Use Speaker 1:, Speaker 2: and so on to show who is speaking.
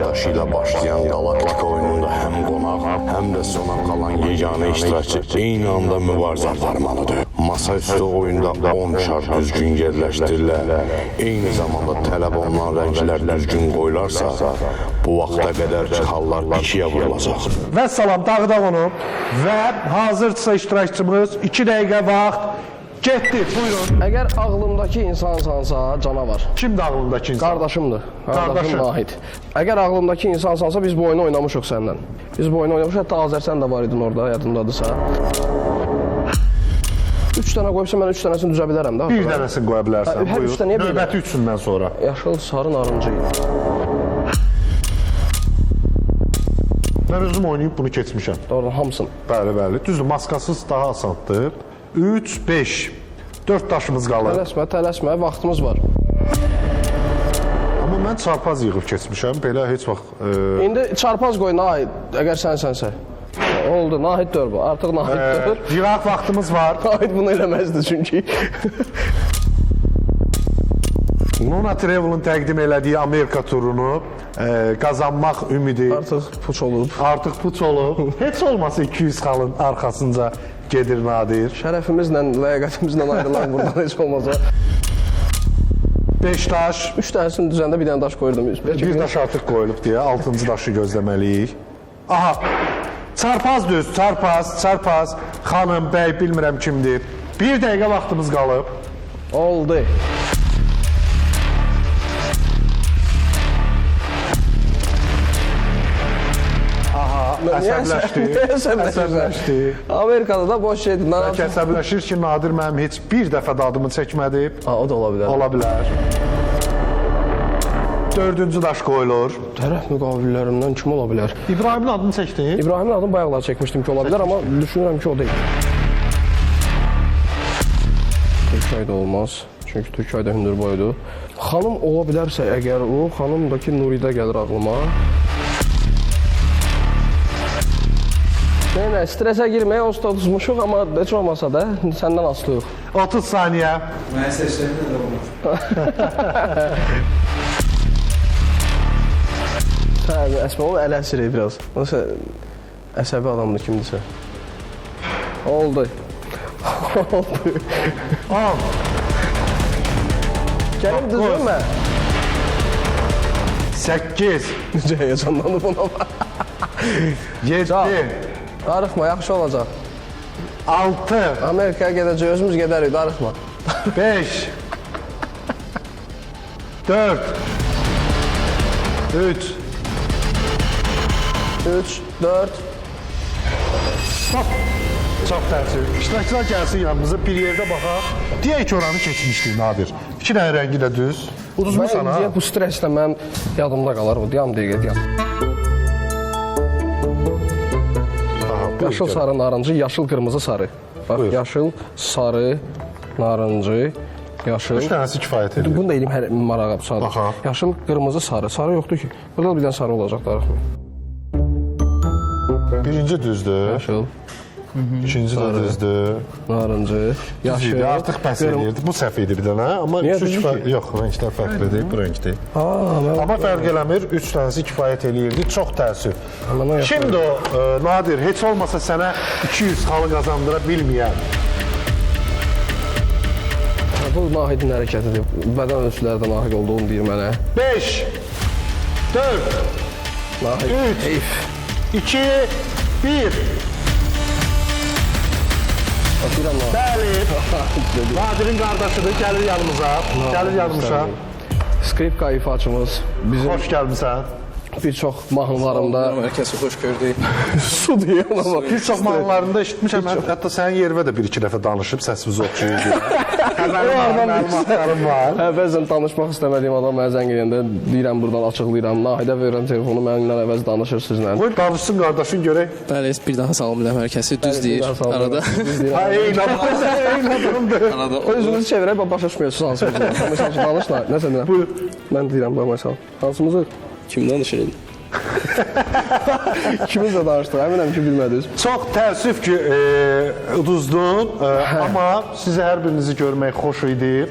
Speaker 1: daşı ilə başlayan Qalaktika oyununda həm qonaq, həm də sona qalan yeganə iştirakçı eyni anda mübarizə aparmalıdır. Masaüstü oyunda 10 şar düzgün yerləşdirilə, eyni zamanda tələb olunan rənglər düzgün qoyularsa, bu vaxta qədər xallar ikiyə vurulacaq.
Speaker 2: Və salam, dağıdaq onu. Və hazırsa iştirakçımız 2 dəqiqə vaxt getdi. Buyurun.
Speaker 3: Əgər ağlımdakı insansansa, canavar.
Speaker 2: Kimdir ağlındakı insan?
Speaker 3: Qardaşımdır. Qardaşım
Speaker 2: Qardaşın.
Speaker 3: Nahid. Əgər ağlımdakı insansansa biz bu oyunu oynamışıq səndən. Biz bu oyunu oynamışıq. Hətta Azərsən də var idin orada, yadındadısa. 3 dənə qoyubsa mən 3 dənəsini düzə bilərəm də.
Speaker 2: Bir dənəsini qoya bilərsən.
Speaker 3: Hər üç dənəyə bir
Speaker 2: Növbəti üçündən sonra.
Speaker 3: Yaşıl, sarı, narıncı.
Speaker 2: Mən özüm oynayıb bunu keçmişəm.
Speaker 3: Doğru, hamısını.
Speaker 2: Bəli, bəli. Düzdür, maskasız daha asandır. 3, 5. 4 daşımız qalır.
Speaker 3: Tələsmə, tələsmə, vaxtımız var.
Speaker 2: Amma mən çarpaz yığıb keçmişəm. Belə heç vaxt
Speaker 3: İndi çarpaz qoy Nahid, əgər sənsənsə. Oldu, Nahid dör bu. Artıq Nahid dör.
Speaker 2: yığaq vaxtımız var.
Speaker 3: Nahid bunu eləməzdi çünki.
Speaker 2: Luna Travel'ın təqdim elədiyi Amerika turunu qazanmaq ümidi
Speaker 3: Artıq puç olub.
Speaker 2: artıq puç olub. Heç olmasa 200 xalın arxasınca gedir Nadir.
Speaker 3: Şərəfimizlə, ləyaqətimizlə ayrılan buradan heç olmasa.
Speaker 2: 5 daş,
Speaker 3: 3 dənəsini düzəndə bir dənə daş qoyurdum. Bəlkə
Speaker 2: bir daş artıq qoyulub deyə 6-cı daşı gözləməliyik. Aha. Çarpaz düz, çarpaz, çarpaz. Xanım, bəy, bilmirəm kimdir. Bir dəqiqə vaxtımız qalıb.
Speaker 3: Oldu.
Speaker 2: Aha, əsəbləşdi.
Speaker 3: Niyə əsəbləşirsən?
Speaker 2: Əsəbləşdi.
Speaker 3: Amerikada da boş şeydir. Narahat.
Speaker 2: Bəlkə əsəbləşir ki, Nadir mənim heç bir dəfə də adımı çəkmədi.
Speaker 3: Ha, o da ola bilər.
Speaker 2: Ola bilər. Dördüncü daş qoyulur.
Speaker 3: Tərəf müqavillərimdən kim ola bilər?
Speaker 2: İbrahimin adını çəkdin.
Speaker 3: İbrahimin adını bayaqlar çəkmişdim ki, ola bilər, amma düşünürəm ki, o deyil. Türkay da olmaz. Çünki Türkay da hündürboydur. Xanım ola bilərsə əgər o, xanım da ki Nuridə gəlir ağlıma. Neylə, stresə girməyə onsuz da uduzmuşuq, amma heç olmasa da səndən asılıyıq.
Speaker 2: 30 saniyə.
Speaker 4: Məni seçsəydin də olmaz.
Speaker 3: Sən Əsmə, o əl əsir biraz. Nəsə əsəbi adamdır kimdirsə. Oldu. Oldu.
Speaker 2: 10,
Speaker 3: Gəlim düzgün mü?
Speaker 2: 8,
Speaker 3: Necə həyəcanlanıb ona bax.
Speaker 2: 7,
Speaker 3: Darıxma, yaxşı olacaq.
Speaker 2: 6,
Speaker 3: Amerikaya gedəcək, özümüz gedərik, darıxma.
Speaker 2: 5, 4, 3,
Speaker 3: 3, 4,
Speaker 2: Stop. Çox təəssüf. İştirakçılar gəlsin yanımıza bir yerdə baxaq. Deyək ki, oranı keçmişdik Nadir. İki dənə rəngi də düz. Uduzmusan ha.
Speaker 3: Mən bu stresslə mənim yadımda qalar o. Deyam dəqiqə, deyam.
Speaker 2: Aha, buyur,
Speaker 3: Yaşıl,
Speaker 2: gəl.
Speaker 3: sarı, narıncı, yaşıl, qırmızı, sarı. Bax,
Speaker 2: Buyur.
Speaker 3: yaşıl, sarı, narıncı, yaşıl.
Speaker 2: Üç dənəsi kifayət edir.
Speaker 3: Bunu da eləyim hər marağa sarı.
Speaker 2: Baxaq.
Speaker 3: Yaşıl, qırmızı, sarı. Sarı yoxdur ki. Burada da bir dənə sarı olacaq, darıxma.
Speaker 2: Birinci düzdür.
Speaker 3: Yaşıl,
Speaker 2: İkinci də düzdür.
Speaker 3: narıncı,
Speaker 2: Düz
Speaker 3: yaşıl.
Speaker 2: idi, artıq bəs eləyirdi. Bu səhv idi bir dənə, amma
Speaker 3: Niyə
Speaker 2: üç
Speaker 3: düzdür
Speaker 2: kifayət...
Speaker 3: ki?
Speaker 2: Yox, rənglər fərqlidir, bu rəngdir.
Speaker 3: Ha, mən
Speaker 2: Amma fərq eləmir, üç dənəsi kifayət eləyirdi. Çox təəssüf.
Speaker 3: Amma nə
Speaker 2: Kimdir o, Nadir? Heç olmasa sənə 200 xalı qazandıra bilməyən.
Speaker 3: Bu Nahidin hərəkətidir. Bədən ölçüləri də Nahid olduğunu deyir mənə.
Speaker 2: 5, 4,
Speaker 3: Nahid.
Speaker 2: Üç.
Speaker 3: Heyf.
Speaker 2: 2, 1.
Speaker 3: Deyirəm Nahid.
Speaker 2: Bəli. Nadirin qardaşıdır, gəlir yanımıza. Gəlir yanımıza.
Speaker 3: Skripka ifaçımız bizim
Speaker 2: Xoş gəlmisən.
Speaker 3: bir çox mahnılarında
Speaker 4: Hər kəsi xoş gördük.
Speaker 3: su deyən amma
Speaker 2: Bir çox mahnılarında eşitmişəm. Hətta sənin yerinə də bir-iki dəfə danışıb səsimiz oxşayır. Xəbərim var, məlumatlarım var.
Speaker 3: Hə, bəzən danışmaq istəmədiyim adam mənə zəng eləyəndə deyirəm buradan açıqlayıram. Nahidə verirəm telefonu, mənimlə əvəz danışır sizlə.
Speaker 2: Qoy danışsın qardaşın görək.
Speaker 4: Bəli, bir daha salamlayıram hər kəsi. Düz deyir. Arada
Speaker 2: Ha, eyni adam, eyni adamdır.
Speaker 4: arada
Speaker 3: Özünüzü çevirək, bax, başa düşmüyorsunuz hansımızı. Məsəl üçün danış, nə sən deyirəm? Buyur. Mən deyirəm, bax, məsəl. Hansımızı?
Speaker 4: Kim danışır indi?
Speaker 3: Kiminlə danışdıq, əminəm ki, bilmədiniz.
Speaker 2: Çox təəssüf ki, uduzdun, amma sizi hər birinizi görmək xoş idi.